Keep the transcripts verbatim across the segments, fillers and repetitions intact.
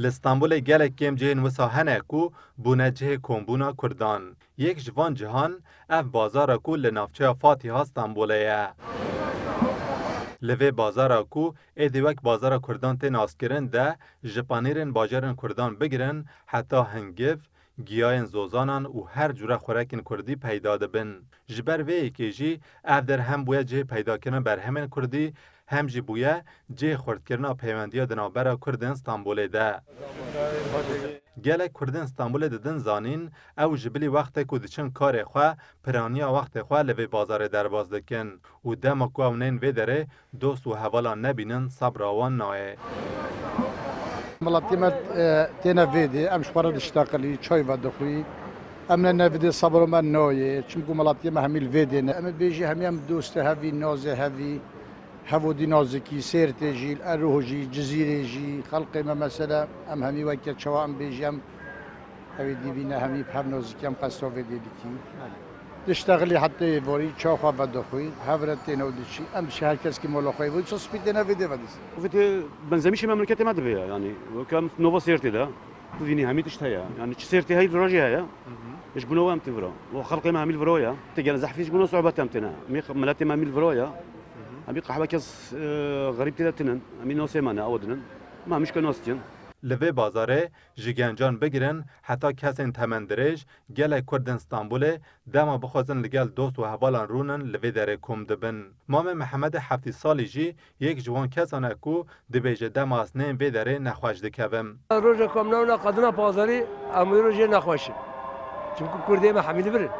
Li Stenbolê gelek kêm cihên wisa hene ku bûne cihê kombûna Kurdan. Yek ji van cihan ev bazar e ku li navçeya Fatiha Stenbolê ye. Li vê bazara ku êdî wek bazara Kurdan tê naskirin de ji panîrên bajarên Kurdan bigirin heta hingiv, giyayên zozanan û her cure xurekên Kurdî peyda dibin. Ji ber vê yekê jî ev der hem bûye cihê peydakirina berhemên Kurdî, hem jî bûye cihê xurtkirina peywendiya di navbera Kurdên Stenbolê de. Gelek Kurdên Stenbolê didin zanîn, ew ji bilî wextê ku diçin karê xwe, piraniya wextê xwe li vê bazarê derbas dikin û dema ku ew nên vê derê, dost û hevalan nebînin, sebra wan nayê. Welatiyê me, e, têne vê dê, em ji xwe re dişteqilî, çay vedixwî. Em ne nevidê, sebra me nayê, çimkû welatiyê me hemî li vê dê ne. Em ê bêjî hemî em dostê hevî, nazê hevî, hevodî nazikî, Sêrtê jî, li Eroh jî, Cizîrê jî, xelqê me mesele, em hemî weke çawa em bêjî em Ew ê dî bîne hemî bi hev nazikî em qesta vê dê dikî. Diştexilî hetê êvarî, çawa xwe vedixwî, hev re têne û diçî. Em diçî her kes kî mala xwe yê, wisa spî têne vê dê vedîs. Vê tê benzemîşê memleketê me dibe ya, yanî weke em nava Sêrtê de, tu vînî hemî tişt heye. Yanî çi Sêrtê heyî vira jî heye. Ji bona we em tê vira. Û xelqê me hemî li vira ye. Tê gene zehfî ji bona sohbet em têne. Em ê miletê me hemî li vira ye. Em ê qehwe kes, e, xerîb tê de tinin. Em ê nasê me ne, ew dinin. Em hemî şke nas dikin. Li vê bazarê ji gencan bigirin heta kesên temendirêj, gelek Kurdên Stenbolê dema bixwazin li gel dost û hevalan rûnin li vê derê kom dibin. Mamê Mihemedê heftî salî jî yek ji wan kesan e ku dibêje dema ez nêm vê derê nexweş dikevim. Roja ku em newna qedina pazarî, em wê rojê nexweş in. Çimkû Kurdê me hemî li vir in.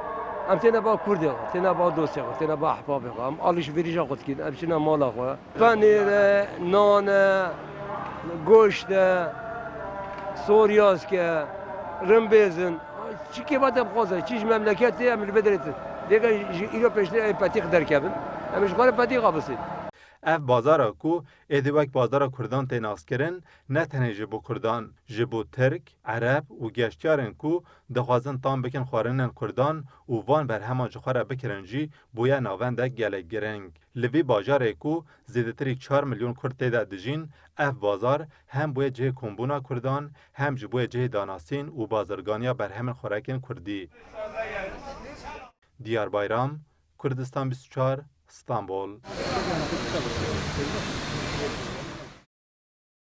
Em têne ba Kurdê xwe, têne ba dostê xwe, têne ba ehbabê xwe. Em alîşverîşa xwe dikin, em çine mala xwe. Penîr e, nan e, goşt e, soryask e, rimbêz in. Çi kêfa te bixwaze, çi ji memleketê em li vê derê tin. Dêke ji îro pêştê em petîx derkevin. Em ji xwe re petîxa bisên. Ev bazara ku êdî wek bazara Kurdan tê naskirin, ne tenê ji bo Kurdan, ji bo Tirk, Ereb û geştyarên ku dixwazin tam bikin xwarinên Kurdan û van berheman ji xwe re bikirin jî bûye navendek gelek giring. Li vî bajarê ku zêdetirî çar milyon Kurd tê de dijîn, ev bazar hem bûye cihê kombûna Kurdan, hem jî bûye cihê danasîn û bazirganiya berhemên xurekên Kurdî. Diyar Bayram, Kurdistan bîst û çar, Stenbol.